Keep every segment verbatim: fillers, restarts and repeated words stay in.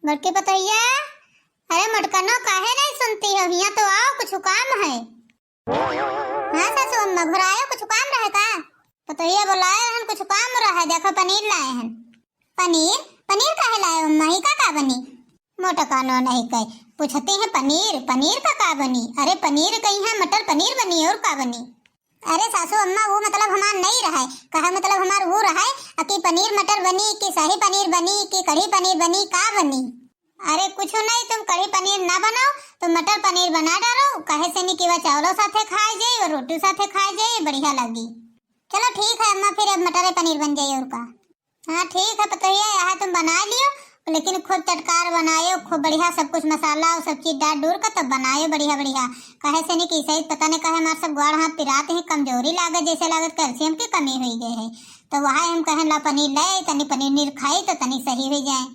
बड़की पतोहिया, अरे मोटकनो, काहे नहीं सुनती हो? हियाँ तो आओ, कुछ काम है। हाँ सासू अम्मा, घुरायो, कुछ काम रहे का? पतोहिया बोलाए हन, कुछ काम रहे, देखो पनीर लाए हन। पनीर? पनीर काहे लाए अम्मा, ही का का बनी? मोटकनो नहीं कहे, पूछती हैं पनीर, पनीर का का बनी? अरे पनीर कही है, मटर पनीर बनी, और का बनी? अरे सासू अम्मा, वो मतलब हमार नहीं रहे, कहा मतलब हमार वो रहे कि पनीर मटर बनी, कि शाही पनीर बनी, कि कढ़ी पनीर बनी, का बनी? अरे कुछ नहीं, तुम कढ़ी पनीर ना बनाओ, तुम मटर पनीर बना डालो, कहे से नहीं कि वह चावलों साथे खाए जाए और रोटी साथे खाए जाए, बढ़िया लगी। चलो ठीक है अम्मा, फिर अब मटर पनीर बन जाए और का। हाँ ठीक है पतोहिया, यह तुम बना लियो, लेकिन खूब चटकार बनायो, खूब बढ़िया सब कुछ मसाला और सब चीज डाल डूर कर तब बनायो बढ़िया बढ़िया। कहे से नहीं कि सही पता नहीं कहे हमार सब ग्वाड़ हाथ पिरात ही, कमजोरी लागत, जैसे लागत कैल्शियम की कमी हुई गई है। तो वह हम कहें ला पनीर ले, तनी पनीर नीर खाई तो तनी सही हुई जाए।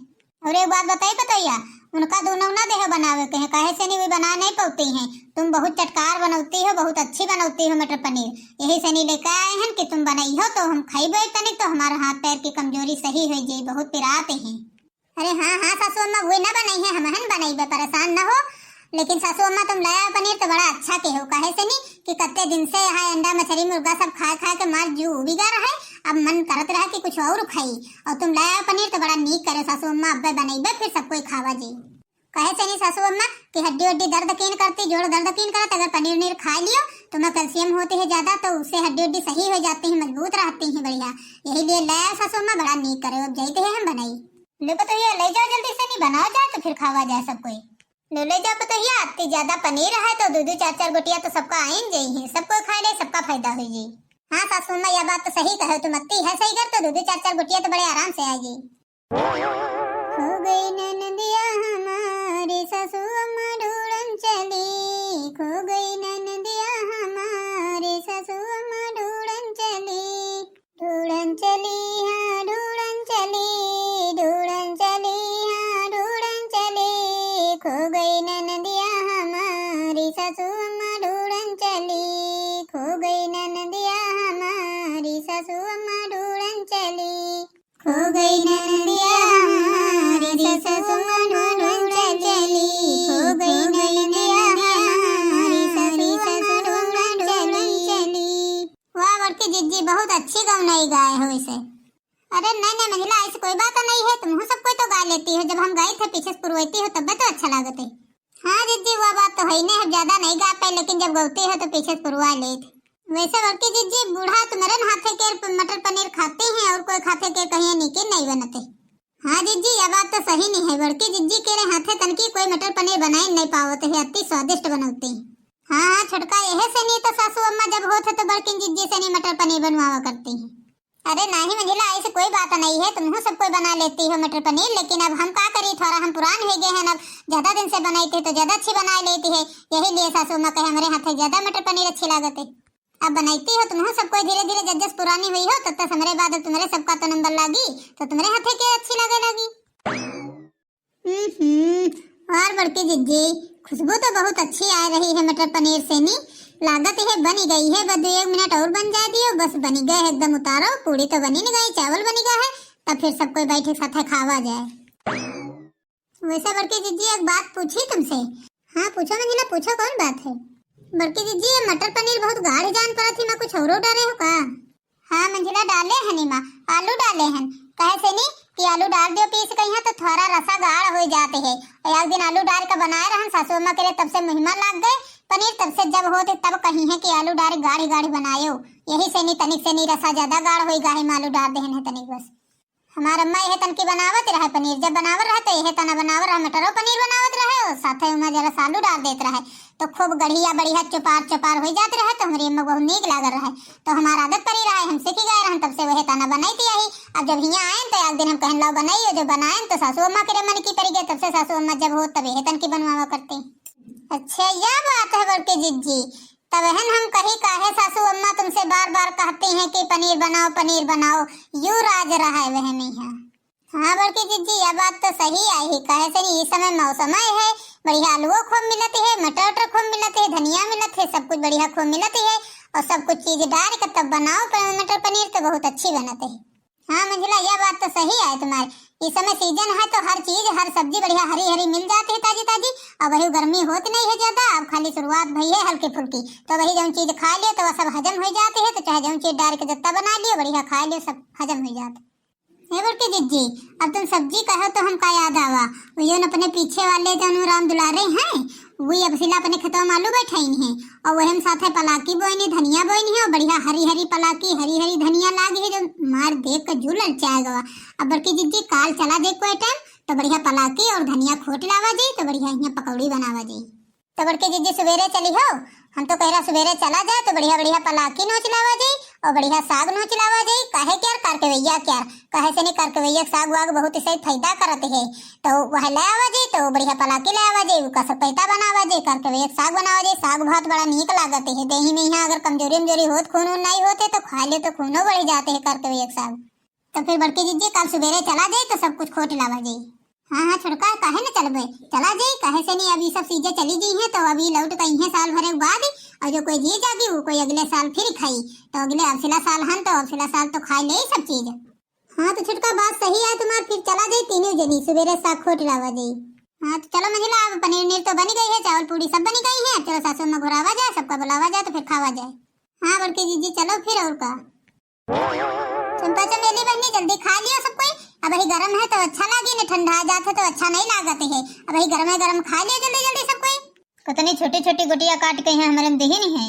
और एक बात बताई पतोहिया, उनका दोनों ना देह बनावे के हैं, कहे से नहीं वे बना नहीं पाती हैं। तुम बहुत चटकार बनौती हो, बहुत अच्छी बनौती हो मटर पनीर, यही से नहीं लेकर आए हैं कि तुम बनाई हो तो हम खाइबे तनिक तो हमारे हाथ पैर की कमजोरी सही हो जाई, बहुत पिराते हैं। अरे हाँ हाँ सासू अम्मा, वे ना बनाई है, हमहन बनाइबे, परेशान ना हो। लेकिन सासू अम्मा तुम लाया पनीर तो बड़ा अच्छा के हो, कहे से नहीं कि कत्ते दिन से यहाँ अंडा मछली मुर्गा सब खाए खाए के मार जू उबिगा रहे, अब मन करत रहे कि कुछ और खाई, और तुम लाया पनीर तो बड़ा नीक करे सासू अम्मा, अब्बे बनइबे फिर सब कोई खावा जी। कहे से नहीं सासू अम्मा कि हड्डी हड्डी दर्द कीन करती, जोड़ दर्द कीन करत, अगर पनीर उनीर खा लियो तो मैं कैल्शियम होती है ज्यादा, तो उससे हड्डी हड्डी सही हो जाती है, मजबूत रहती है बढ़िया। यही लिए लाया सासू अम्मा, बड़ा नीक करे, अब जाते हैं हम बनाई। लो पतोहिया, ले जाओ जल्दी से, नहीं बनाओ जाए तो फिर खावा जाए सब कोई। लो ले जाओ पतोहिया, अत्ती ज्यादा पनीर है तो दो दो चार चार गोटिया तो सबका आइन जाई है, सब कोई खा ले, सबका फायदा हो जाई। हाँ सासू अम्मा, यह बात तो सही कहे तुम, अत्ती है सही घर तो दो दो चार चार गोटिया तो बड़े आराम से आएगी। खो गई ननदिया हमारी सासू अम्मा ढूंढन चली, खो गई ननदिया हमारी सासू अम्मा ढूंढन चली। ढूंढन चली, हाँ, ढूंढन चली, ढूंढन चली, हाँ, ढूंढन चली। खो गई ननदिया हमारी सासू अम्मा ढूंढन चली। खो गई ननदिया हमारी सासू अम्मा ढूंढन चली। खो गई ननदिया हमारी सासू अम्मा ढूंढन चली। खो गई ननदिया हमारी सासू अम्मा ढूंढन चली। वाह बड़की जिज्जी, बहुत अच्छी गवनई गाए हो इसे। अरे नहीं नहीं मंझला, ऐसी कोई बात नहीं है, तुमहू सब कोई तो गा लेती हो, जब हम गाइत है पीछे से पुरवैती हो तब तो अच्छा लागत है। हाँ जिज्जी, वह बात तो है ही नहीं, हम ज्यादा नहीं गा पाए, लेकिन जब गौती हो तो पीछे से पुरवा लेत। वैसे बड़की जिज्जी, बूढ़ा तुम्हरे हाथे के प-, मटर पनीर खाते हैं और कोई खाते के कहीं नीके नहीं बनते। हाँ जिज्जी, यह बात तो सही नहीं है, बड़की जिज्जी के रे हाथे तनकी कोई मटर पनीर बनाए नहीं पावत है, अति स्वादिष्ट बनौते हैं। हाँ हाँ छोटका, यह से नहीं तो सासू अम्मा जब होत है तो बड़की जिज्जी से नहीं मटर पनीर बनवावा करती हैं। अरे नहीं मंझला, ऐसी कोई बात नहीं है, तुमहू सब कोई बना लेती हो मटर पनीर, लेकिन अब हम का करी, थोड़ा हम पुरान हो गए हैं, अब ज्यादा दिन से बनाई थी तो ज्यादा अच्छी बना लेती है, यही लिए सासू अम्मा कहे हमारे हाथे ज्यादा मटर पनीर अच्छी लागत है। अब बनाती हो तुमहू सब कोई धीरे धीरे, जब जस पुरानी हुई हो तब तस हमरे बाद अब तुम्हरे सबका तो नंबर लागी, तो तुम्हरे हाथे के अच्छी लागे लागी। हम्म, और बड़की जिज्जी, खुशबू तो बहुत अच्छी आ रही है मटर पनीर से नी। लागत है बनी गई है, बस दो एक मिनट और बन जाए दियो, बस बनी गए है एकदम। उतारो, पूड़ी तो बनी नहीं गई, चावल बनी गया है, तब फिर सब कोई बैठे साथे खावा जाए। वैसे बड़की जिज्जी एक बात पूछी तुमसे? हाँ पूछो मंझला, पूछो, कौन बात है? बड़की जिज्जी, ये मटर पनीर बहुत गाढ़ जान पड़त ही, मैं कुछ औरो डाले हो का? हाँ मंझला, डाले हन इमा, आलू डाले हन। कहे से नी कि आलू डाल दियो पीस कहीं तो थोड़ा रसा गाढ़ हो जाते है। और एक दिन आलू डाल के बनाए रहन सासू अम्मा के लिए, तब से मुहिमा लाग गए पनीर, तब से जब होते तब कहीं है कि आलू डाल गाढ़ी गाढ़ी बनायो। यही से नी तनिक से नी रसा ज्यादा गाढ़ हो गए है, आलू डाल देहन है तनिक बस। हमार अम्मा यह तनकी बनावत रहे पनीर, जब बनावत रहे तो यह तना बनावत रहे, मटरो पनीर बनावत रहे और साथे उमा जरा सा आलू डाल देत रहे। तो खूब गढ़िया बढ़िया चुपार चुपार हो जात रहे, तो हमरी अम्मा बहुत नीक लागल रहे। तो हमार आदत परी रहे, हम सीखी गए रहन, तब से वह ताना बनाई थी यही। अब जब हियाँ आयन तो एक दिन हम कहन लाओ बनाई, और जब बनायन तो सासू अम्मा के मन की परी गए, तब से सासू अम्मा जब हो तब यह तनकी बनवावा करती। अच्छा यह बात है बड़की जिज्जी, तब एहन हम कही काहे सासू अम्मा तुमसे बार बार कहती हैं कि पनीर बनाओ, पनीर बनाओ, यू राज रहा है वह नहीं है। हाँ बड़की जिज्जी, यह बात तो सही आई है, कहे से नहीं, इस समय मौसम है, बढ़िया आलूओ खूब मिलत है, मटर वटर खूब मिलत है, धनिया मिलत है, सब कुछ बढ़िया खूब मिलत है, और सब कुछ चीज डाल के तब बनाओ प-, मटर पनीर तो बहुत अच्छी बनत है। हाँ मंझला, यह बात तो सही है तुम्हारी। इस समय सीजन है तो हर चीज, हर सब्जी बढ़िया हरी हरी मिल जाती है, ताजी ताजी। अब वही गर्मी होत नहीं है ज्यादा, अब खाली शुरुआत भई है हल्की फुल्की, तो वही जौन चीज खाइ लियो तो वह सब हजम होइ जाती है, तो चाहे जौन चीज डारि के जत्ता बनाइ लियो, बढ़िया खाइ लियो, सब हजम होइ जात। हे बड़की जिज्जी, अब तुम सब्जी कहो तो हमका याद आवा, वो जौन अपने पीछे वाले जौन राम दुलारे हैं, वही अब सिला अपने खेतवा में आलू बैठाइन है, और वही हम साथे पलाकी बोइन है, धनिया बोइन है, और बढ़िया हरी हरी पलाकी, हरी हरी धनिया लागी है, जो मार देख के जू ललचाए गवा। अब बड़की जिज्जी काल चला जाई कोई टाइम, तो बढ़िया पलाकी और धनिया खोट लावा जाई, तो बढ़िया हियाँ पकौड़ी बनावा जाई। तो बड़की जिज्जी सुबेरे चली हो, हम तो कह रहा सुबेरे चला जाए, तो बढ़िया बढ़िया पलाकी नोच लावा जाई, और बढ़िया साग नोच लावा जाई। काहे क्यार करकवैया क्यार, काहे से नहीं करकवैया साग वाग बहुत सही फायदा करत है, तो वह ले आवा जाई, तो बढ़िया पलाकी ले आवा जाई, उका सब पैता बनावा जाई, करकवैया साग बनावा जाई। साग भात बड़ा नीक लागत है, देही में यहाँ अगर कमजोरी उमजोरी होत, खून उन नहीं होते, तो खाइ ले तो खूनो बढ़ि जाते है करकवैया साग। तो फिर बड़की जिज्जी काल सुबेरे चला जाई, तो सब कुछ खोट लावा जाई। हाँ हाँ छोटका, काहे न चलबे, चला जाई, काहे से नहीं, अब ई सब सीजे चली गई हैं, तो अभी लौट के अइहें साल भरे बाद, और जो कोई जी जागी वो कोई अगले साल फिर खाई, तो अगले अवसिला साल हन, तो अवसिला साल तो खाइ ले सब चीज। हाँ तो छोटका बात सही है तुम्हार, फिर चला जाई तीनों जनी, सुबेरे साग खोट लावा जाई। हाँ तो चलो मंझिला, अब पनीर उनीर तो बनी गई है, चावल पूड़ी सब बनी गई है, चलो सासू में घुरावा जाए, सबका बुलावा जाए, तो फिर खावा जाए। हाँ बड़की जिज्जी चलो फिर, और का। चंपा चमेली बहनी, जल्दी खाइ लियो सब कोई। अबही गरम है तो अच्छा लागी, न ठंडा जात है तो अच्छा नहीं लागत है। अबही गरमे गरम खाइ लियो जल्दी जल्दी सब कोई। कतनी छोटी छोटी गोटिया काट के यहाँ हमरे में देहिन है।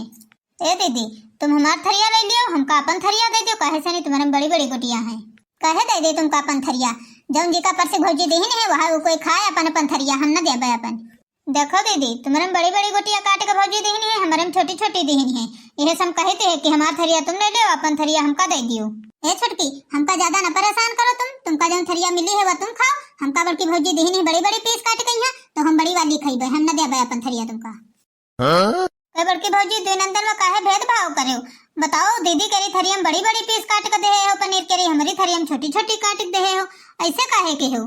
ए दीदी, तुम हमार थरिया ले लियो, हमका अपन थरिया दे दियो, काहे से नहीं तुम्हारे में बड़ी बड़ी गोटिया हैं। काहे दे दे तुमका अपन थरिया? जौन जिका परसी भौजी देहिन है, वह वो कोई खाए अपन अपन थरिया, हम न देबे अपन। देखो दीदी, तुम्हरे में बड़ी बड़ी गोटिया काट के भौजी देहिन है, हमरे में छोटी छोटी देहिन है। यह सब कहते हैं कि हमार थरिया तुम ले लो, अपन थरिया हमका दे दियो। ए छोटकी, हमका ज्यादा न परेशान करो तुम, तुमका जौन थरिया मिली है वह तुम खाओ, हमका बड़की भौजी देहिन है बड़ी बड़ी पीस काट के यहाँ, तो हम बड़ी वाली खइबे, हम न देबे अपन थरिया तुमका। हाँ? ए बड़की भौजी, दुई नंदन में काहे भेदभाव करेउ? बताओ, दीदी केरी थरिया में बड़ी बड़ी पीस काट के देहे हो पनीर केरी, हमरी थरिया में छोटी छोटी काट के देहे हो, ऐसे काहे के हो?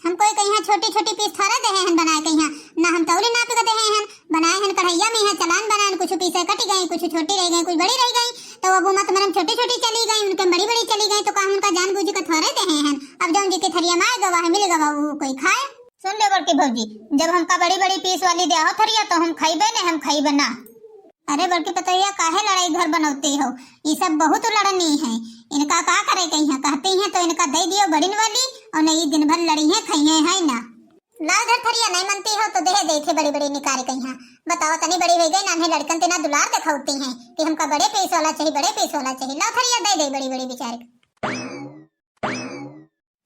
हम कोई कहिया छोटी छोटी पीस थोड़े देहे हन बनाए कहिया, ना हम तौली नाप के देहे हन, बनाए हन कढ़ैया में, यहाँ चलान बनाए हन, कुछ पीसे कट गई, कुछ छोटी रह गई, कुछ बड़ी रह गई, तो अब मत मरम छोटी छोटी चली गई, उनके बड़ी बड़ी चली गई, तो का हम उनका जानबूझ के थोड़े देहे हन? अब जौन जी के थरिया में आए गवा है, मिल गवा, वो कोई खाए। सुन ले बड़की भौजी, जब हमका बड़ी बड़ी पीस वाली दे हो थरिया तो हम खइबे ने, हम खइबे ना। अरे बड़की पतोहिया, काहे लड़ाई घर बनौती हो? ई सब बहुत लड़नी है, इनका का करे कहिया, कहती हैं तो इनका दे दियो बड़िन वाली, और नहीं दिन भर लड़ी हैं, खइहे हैं ना। ला इधर थरिया, नहीं मनती हो तो दे दे थे बड़ी बड़ी निकारी कहिया। बताओ, तनी बड़ी हो गई, नान्हे लड़कन ते ना दुलार दिखाती हैं कि हमका बड़े पीस वाला चाहिए, बड़े पीस वाला चाहिए। लाओ थरिया दे दे बड़ी बड़ी बेचारे के।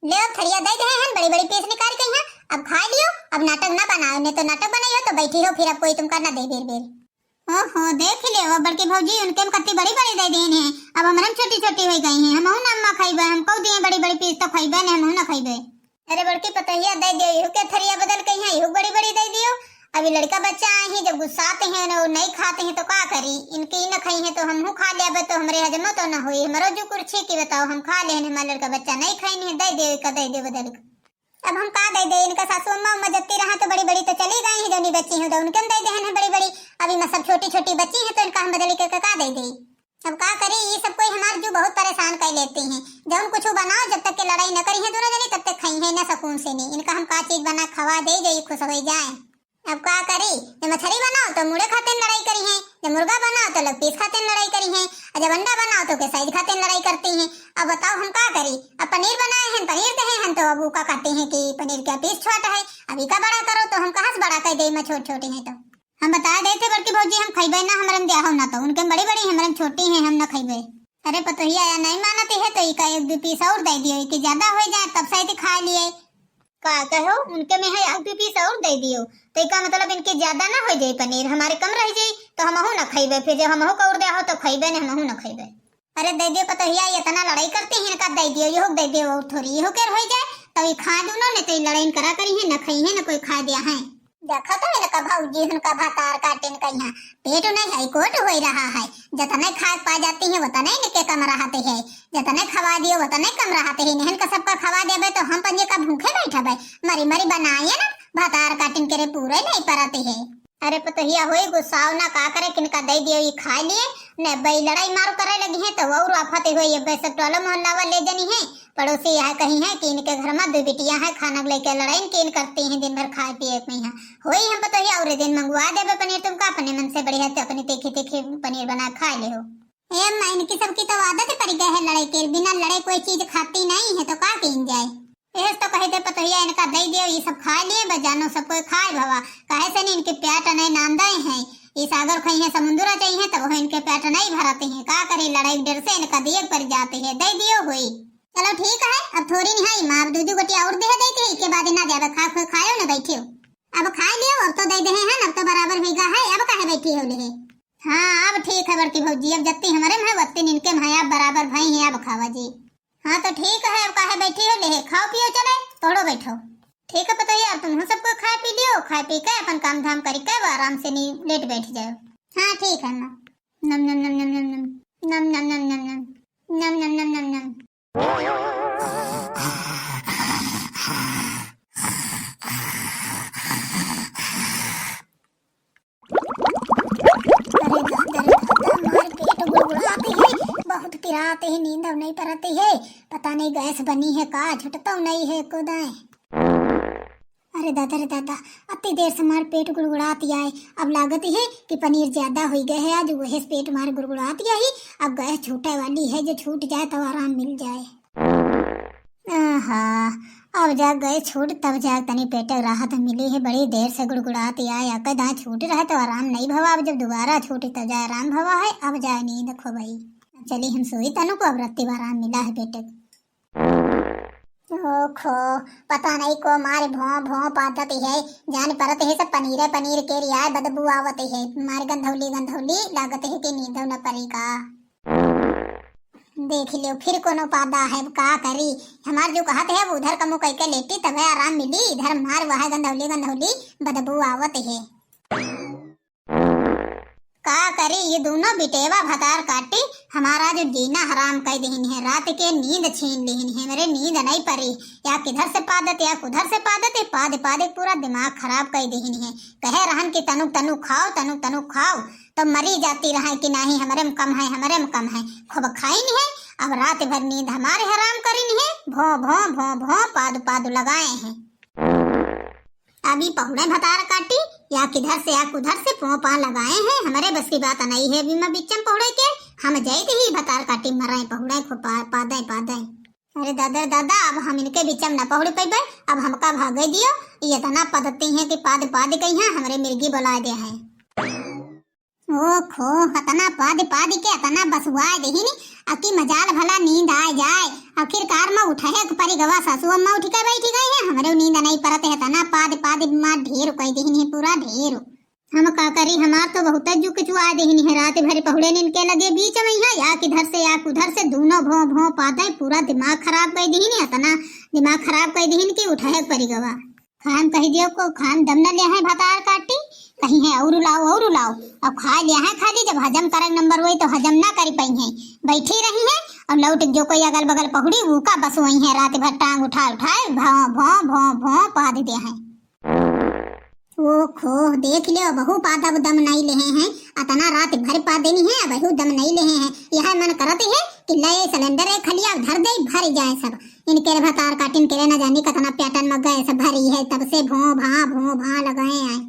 ले अब थरिया दे दे हन, बड़ी बड़ी पीस निकाल के यहाँ, अब खाइ लियो, अब नाटक ना बनाओ, नहीं तो नाटक बनाइयो तो बैठी हो फिर, अब कोई तुमका ना दे बेर बेर। ओहो, देख ले वो बड़की भौजी, उनके में कत्ती बड़ी बड़ी दे देन है, अब हमरे में छोटी छोटी हो गई हैं, हमहू ना अम्मा खइबे, हमको दिए बड़ी बड़ी पीस तो खइबे नहीं, हमहू ना खइबे। अरे बड़की पतोहिया, दे दियो, इहू के थरिया बदल के यहाँ इहू बड़ी बड़ी दे दियो। अभी लड़का बच्चा आए हैं, जब गुस्साते हैं ना, वो नहीं खाते हैं तो का करी? इनके ही ना खाई हैं तो हमहू खा लेबे तो हमरे हजमो तो ना होई, हमरो जो कुर्सी की बताओ, हम खा लेहन, हमारे लड़का बच्चा नहीं खाइन है, दे दियो, इका दे दियो बदल के। अब हम का दे दे, इनका सासू अम्मा उम्मा जत्ती रहा तो बड़ी बड़ी तो चली गई हैं, जौनी बच्ची हैं तो उनके हम दे देहन है बड़ी बड़ी। अभी मैं सब छोटी छोटी बच्ची हैं तो इनका हम बदल के का दे दे? अब का करी, ई सब कोई हमार जू बहुत परेशान कर लेती हैं। जौन कुछ बनाओ, जब तक के लड़ाई न करी हैं दोनों जनी, तब तक खाई हैं न सुकून से नहीं। इनका हम का चीज बना खवा दे, जो ये खुश हो जाए। अब का करी, जब मछली बनाओ तो मुड़े खातिर लड़ाई करी हैं, जब मुर्गा बनाओ तो लेग पीस खातिर लड़ाई करी हैं, और जब अंडा बनाओ तो के साइज खातिर लड़ाई करती हैं। अब बताओ हम का करी? अब पनीर बनाए हैं, पनीर दे हैं, तो अब वो का कहती हैं कि पनीर का पीस छोटा है, अब इका बड़ा करो, तो हम कहाँ से बड़ा कर दे, मैं छोट छोटी हैं तो। हम बता देते बड़की भौजी, हम खइबे ना, हमरे में द्याहो ना तो, उनके में बड़ी बड़ी, हमरे में छोटी हैं, हम ना खइबे। अरे पतोहिया, या नहीं मानती है तो इका एक दो पीस और दे दियो, इके ज्यादा हो जाए तब शायद खा लिए। का कहो, उनके में है एक दो पीस और दे दियो, तो इका मतलब इनके ज्यादा ना हो जाए पनीर, हमारे कम रह जाए तो हमहू ना खइबे, फिर जब हमहू का और द्याहो तो खइबे ना, हमहू ना खइबे। अरे दे दियो पतोहिया, ये इतना लड़ाई करती हैं, इनका दे दियो, यहू दे दियो, और थोड़ी यहू के रह जाए, तब ये खा दूनो, नहीं तो ये लड़ाई करा करी है, न खाई है, न कोई खा दिया है। देखो तो इनका भौजी, उनका भतार काटिन का यहाँ पेट नहीं है, कोट हो रहा है, जतने खाए पा जाती हैं, उतने इनके कम रहते हैं, जतने खवा दियो, उतने कम रहते हैं, इन्हन का सबका खवा देबे तो हम पंजे का भूखे बैठबे, मरी मरी बनाए ना, भतार काटिन के रे पूरे नहीं परते हैं। अरे पतोहिया होई गुस्साओ ना, का करे, किनका दे दियो, ई खा लिए, ने बई लड़ाई मारो करे लगी हैं, तो और आफत होई, ये सब टोला मोहल्ला वाले जनी हैं, पड़ोसी यह कही है कि इनके घर मा दुइ बिटिया है, खाना के लइके लड़ाई किन करती हैं, दिन भर खाए पिए के नहीं है। होई हम पतोहिया, और दिन मंगवा देबे पनीर, तुमका अपने मन से बढ़िया ते अपनी तीखी तीखी पनीर बना खा ले हो। ए अम्मा, इनकी सबकी तो आदत पड़ गई है लड़ाई के, बिना लड़े कोई चीज खाती नहीं है, तो का कीन जाए? एहस तो कही दे पतोहिया, इनका दे दियो, ये सब खा लिए, बस जानो सब कोई खाए भवा, काहे से नहीं इनके प्याट नहीं नांदे हैं, ये सागर खाई है, समुंदरा चाहिए, तब वो इनके प्याट नहीं भरते हैं, का करी, लड़ाई के डर से इनका दिए पर जाते हैं, दे दियो होई। चलो ठीक है, अब थोड़ी नहीं है, माँ अब दू दू गोटी और दे देते हैं, इसके बाद ना जावे, खा खो खायो ना बैठियो। अब खा लियो, अब तो दे दे हैं, अब तो बराबर होइगा है, अब काहे बैठी हो ले? हाँ, अब ठीक है बड़की भौजी, अब जत्ती हमरे में है, वत्ती इनके में है, अब बराबर भाई हैं, अब खावा जी। हाँ, तो ठीक है, अब काहे बैठी हो ले, खाओ पियो, चले, तोड़ो बैठो। ठीक है पतोहिया, अब तुम सबको खाए पी लियो, खाए पी के अपन काम धाम करी के अब आराम से नी लेट बैठ जाओ। हाँ, ठीक है माँ। नम नम नम नम नम नम। नम नम नम नम नम। नम नम नम नम नम। अरे दादा, अरे दादा, हमार पेट गुड़गुड़ात है, बहुत पिरात है, नींद अब नहीं परत है, पता नहीं गैस बनी है का, छुटतौ नहीं है एको दाएं। अरे दादा रे दादा, अत्ती देर से हमार पेट गुड़गुड़ात आए, अब लागत है कि पनीर ज्यादा होई गए है आज, वही से पेट हमार गुड़गुड़ात आए, अब गैस छूटे वाली है, जो छूट जाए तो आराम मिल जाए। आहा, अब जा गैस छूट तब जा तनी पेट राहत मिली है, बड़ी देर से गुड़गुड़ात आए, अके दाएं छूट रहे तो आराम नहीं भवा, अब जब दोबारा छूटी तब जा आराम भवा है, अब जाए नींद खो भाई। अब चली हम सोई तनु को, अब रत्ती आराम मिला है पेट। ओखो, पता नहीं को मारे भों भों पादत है, जान परत है सब पनीरे पनीर के रियाय बदबू आवत है, मारे गंधौली गंधौली लागत है कि नींदौ न परी का। देख लियो फिर कोनो पादा है, का करी, हमार जो कहत है अब उधर कमो कइके लेटी तबे आराम मिली, इधर मार वह गंधौली गंधौली बदबू आवत है। का करी, ये दोनों बिटेवा भतार काटी हमारा जो जीना हराम कइ दिहिन है, रात के नींद छीन लिहिन है, मेरे नींद नहीं परी, या किधर से पादत या कुधर से पादत, ये पाद पाद पूरा दिमाग खराब कइ दिहिन है। कहे रहन कि तनुक तनुक खाओ, तनुक तनुक खाओ, तो मरी जाती रहे कि नहीं हमरे में कम है, हमरे में कम है, खूब खाइन है। अब रात भर नींद हमारे हराम करिन है, भों भों भों भों पादु पादु लगाए हैं। अभी पहुड़े भतार काटी, या किधर से या कुधर से पों पां लगाए हैं, हमरे बस की बात नहीं है। अभी मैं बिच्चम पहुड़े के, हम जाइत ही भतार काटी मरे पहुड़े को पा-, पादे पादे। अरे दादा रे दादा, अब हम इनके बिच्चम न पहुड़ पइबे, अब हमका भागे दियो। ये इतना पदती हैं कि पाद पाद कहीं हमरे मिर्गी बुलाए दे हैं। ओखो, अतना पाद पाद के अतना बसुआए देहिन, अकी मजाल भला नींद आए जाए। आखिरकार में उठहे के परी गवा, सासू अम्मा उठ के बैठी गई है, हमरे नींद नहीं परत है, अतना पाद पाद मार ढेर कइ देहिन है, पूरा ढेर। हम का करी, हमार तो बहुत जुक चुआ देहिन है, रात भर पहुड़े नींद के लगे बीच में यहाँ, या किधर से या उधर से दोनों भों भों पादे, पूरा दिमाग खराब कइ देहिन है, अतना दिमाग खराब कइ देहिन कि उठहे के परी गवा। खान कहि दियो को खान दम न ले हैं भतार काटी, कहीं है और लाओ, और लाओ। अब खा ले हैं खाली, जब हजम करक नंबर होई तो हजम ना करी पइहैं। बैठी रही हैं और लौट जो कोई अगल बगल पहुड़ी, वो का बस वही है, रात भर टांग उठा उठाए भौं भौं भौं भौं पाद दे हैं। ओखो, देख लियो, बहु पादा दम नहीं ले हैं, अतना रात भर पादे नहीं है, बहु दम नहीं ले हैं। यह मन करत है कि ले सिलेंडर एक खलिया धर दे, भर जाए सब। इनके रे भतार काटिन के रे न जानी कतना प्याटन में गैस भरी है, तब से भों भां भों भां लगाए आए।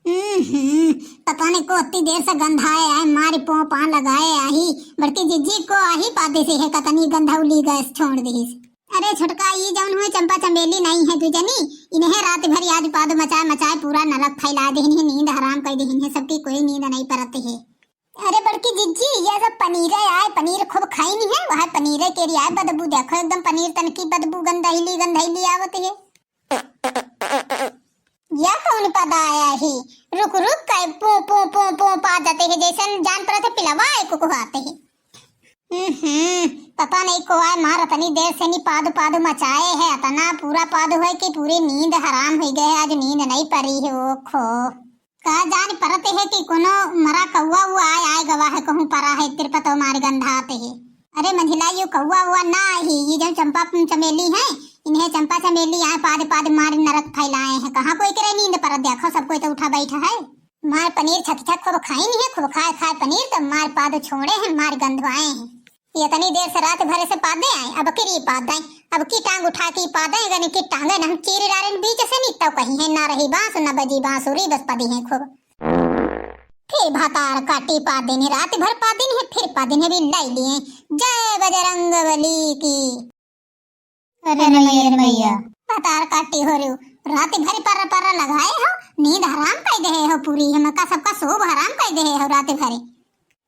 हम्म, पता नहीं को अत्ती देर से गंधाए आए, मारी पों पां लगाए आही। बड़की जिज्जी को आही पादे से है, कतनी गंधौली गैस छोड़ दीस। अरे छोटका, ई जौन हुए चंपा चमेली नहीं है दुजनी, इन्हें रात भर आज पाद मचाए मचाए पूरा नरक फैला देहिन है, नींद हराम कइ देहिन है, सबकी कोई नींद नहीं परत है। अरे बड़की जिज्जी, ये सब पनीरे आए, पनीर खूब खाइन है, वह पनीरे के रियाय बदबू देखो, एकदम पनीर तनकी बदबू गंधैली गंधैली आवत है। या कौन पद आया है? रुक रुक के पो पो पो पो पादत है, जैसे जान परत है पिलवा है कुकुहाते है। हम्म, पता नहीं को आए मार, अतनी देर से नहीं पादु पादु मचाए है, अतना पूरा पादु है कि पूरी नींद हराम हुई गए है, आज नींद नहीं परी है। ओखो। का जान परत है कि कोनो मरा कौआ उआ आए, आए गवा है, कहूँ परा है, तिरपतो मार गंधात है। अरे मंझिला, यो कौआ उआ ना आही, ये जौन चंपा चमेली है, इन्हें चंपा चमेली आए पाद पाद मार नरक फैलाए हैं। कहाँ कोई करे नींद परत, देखो सब कोई तो उठा बैठा है। मार पनीर छक छक खूब खाइन है, खूब खाए खाए पनीर तो मार पाद छोड़े हैं, मार गंधवाए हैं। ये इतनी देर से रात भर से पादे आए, अब किरी पाद आए, अब की टांग उठा के पा दें, गने की टांगे न हम चीर डारेन बीच से, नहीं तो कहिहैं ना रही बांस, न बजी बांसुरी, बस पदी हैं खूब। फिर भतार काटी पा दिन है, रात भर पा दिन है, फिर पा दिन है, भी लाई लिए। जय बजरंग बली की। अरे मैया, अरे मैया। भतार काटी हो रही हो, रात भर पर्र पर्र लगाए हो, नींद हराम कर दे हो पूरी, हमका सबका सोब हराम कर दे हो रात भर।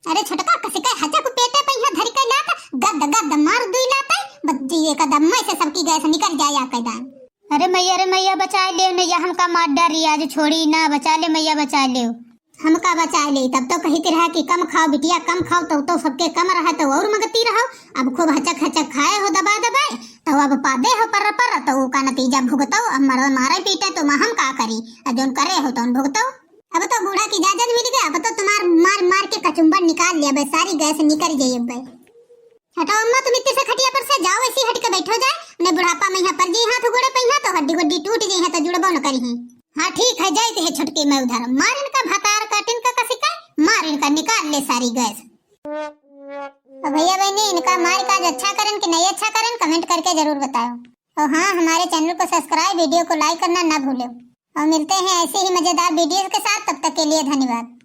अरे छोटका, कसिका हचक पेटे पे यहाँ धरि के लात, गद गद मार दुई लात, बज्जी एक दम में से सबकी गैस निकल जाया कैदान। अरे मैया, अरे मैया, बचाए ले नैया, हमका मार डारी आज, छोड़ी ना, बचा ले मैया, बचा ले। हमका बचाए ले, तब तो कहित रहा कि कम खाओ बिटिया, कम खाओ, तो, तो सबके कम रहा तो और मंगती रहो। अब खूब हचक हचक खाए हो दबा दबाए, तो अब पादे हो पर्र पर्र, तो का नतीजा भुगतो। अब मरो मारे पीटे तो हम का करी, अब जौन करे हो तौन भुगतो। अब तो बूढ़ा की इजाजत मिल गई, अब तो तुम्हार मार मार के कचुम्बर निकाल लिया बे, सारी गैस निकल जाई अब बे। हटो अम्मा, तुम इतने से खटिया पर से जाओ, ऐसी हट के बैठो जाए, उन्हें बुढ़ापा में यहाँ पर जी हाथ गोड़े पे यहाँ तो हड्डी गुड्डी टूट गई है तो जुड़बो न करी है। हाँ ठीक है, जाइत है छोटकी मैं उधर, मार इनका भतार काटिन का कसी का, मार इनका निकाल ले सारी गैस। तो भैया बहनी, इनका मार का आज अच्छा करन कि नहीं अच्छा करन, कमेंट करके जरूर बताओ। और हाँ, हमारे चैनल को सब्सक्राइब, वीडियो को लाइक करना ना भूलो। और मिलते हैं ऐसे ही मजेदार वीडियोज़ के साथ, तब तक के लिए धन्यवाद।